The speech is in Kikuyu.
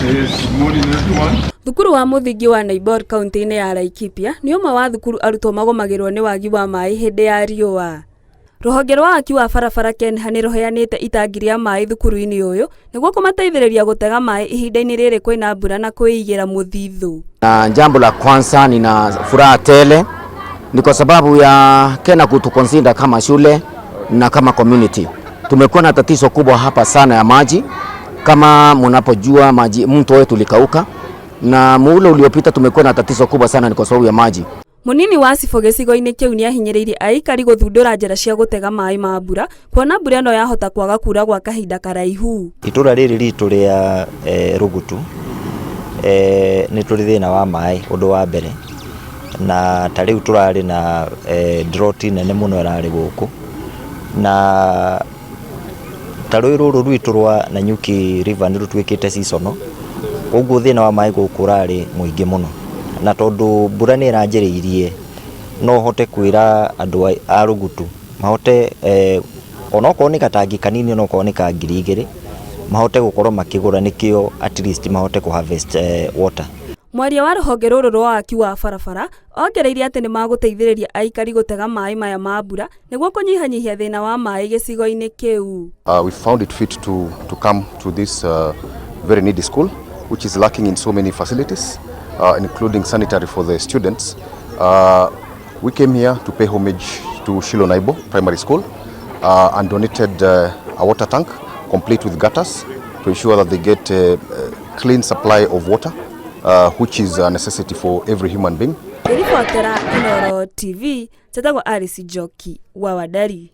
Yes, good morning everyone. Thukuru wa mũthingi wa Naibor kaunti-inĩ ya Laikipia nĩ ũmwe wa thukuru arutwo magũmagĩrwo nĩ wagi wa maĩ hĩndĩ ya riũa. Rũhonge rwa waki wa barabara KENHA nĩ rũheanĩte itangi rĩa maĩ thukuru-inĩ ũyũ nĩguo kũmateithĩrĩria gũtega maĩ ihinda-inĩ rĩrĩ kwĩna mbura na kwĩigĩra mũthithũ. Na jambo la kwanza, nina furaha tele ni kwa sababu ya KeNHA kutuconsider kama shule na kama community. Tumekuwa na tatizo kubwa hapa sana ya maji. Kama mnapojua maji, mto wetu ulikauka na muhula uliopita tumekuwa na tatizo kubwa sana, ni kwa sababu ya maji. Mũnini wa cibũ gĩcigo-inĩ kĩu nĩahinyĩrĩirie aikari gũthundũra njĩra cia gũtega maĩ ma mbura kuona mbura ĩno yahota kwaga kura gwa kahinda karaihu. Itũra rĩrĩ ritũ rĩa Rũgutu nĩ tũrĩ thĩna wa maĩ ũndũ wa mbere, na ta rĩu tũrarĩ na drought nene mũno ĩrarĩ gũkũ, na ta rũĩ rũrũ rwitũ rwa Nanyuki River nĩ rũtuĩkĩte seasonal, koguo thĩna wa maĩ gũkũ ũrarĩ mũingĩ mũno, na tondũ mbura nĩ ĩranjĩrĩirie, no hote kwĩra andũ a Rũgutu mahote onokorwo nĩ gatangi kanini, onokorwo nĩ ka 2000, mahote gũkorwo makĩgũra nĩkĩo at least mahote kũ harvest water. Mwaria wa rũhonge rũrũ rwa waki wa barabara ongereire atĩ nĩ magũteithĩrĩria aikari gũtega maĩ maya ma mbura nĩguo kũnyihanyihia thĩna wa maĩ gĩcigo-inĩ kĩu. We found it fit to come to this very needy school, which is lacking in so many facilities, including sanitary for the students. We came here to pay homage to Shiloh Naibo Primary School and donated a water tank complete with gutters to ensure that they get a clean supply of water, which is a necessity for every human being. Ngĩribotera Inooro TV, njĩtagwo Alice Njoki wa Wandari.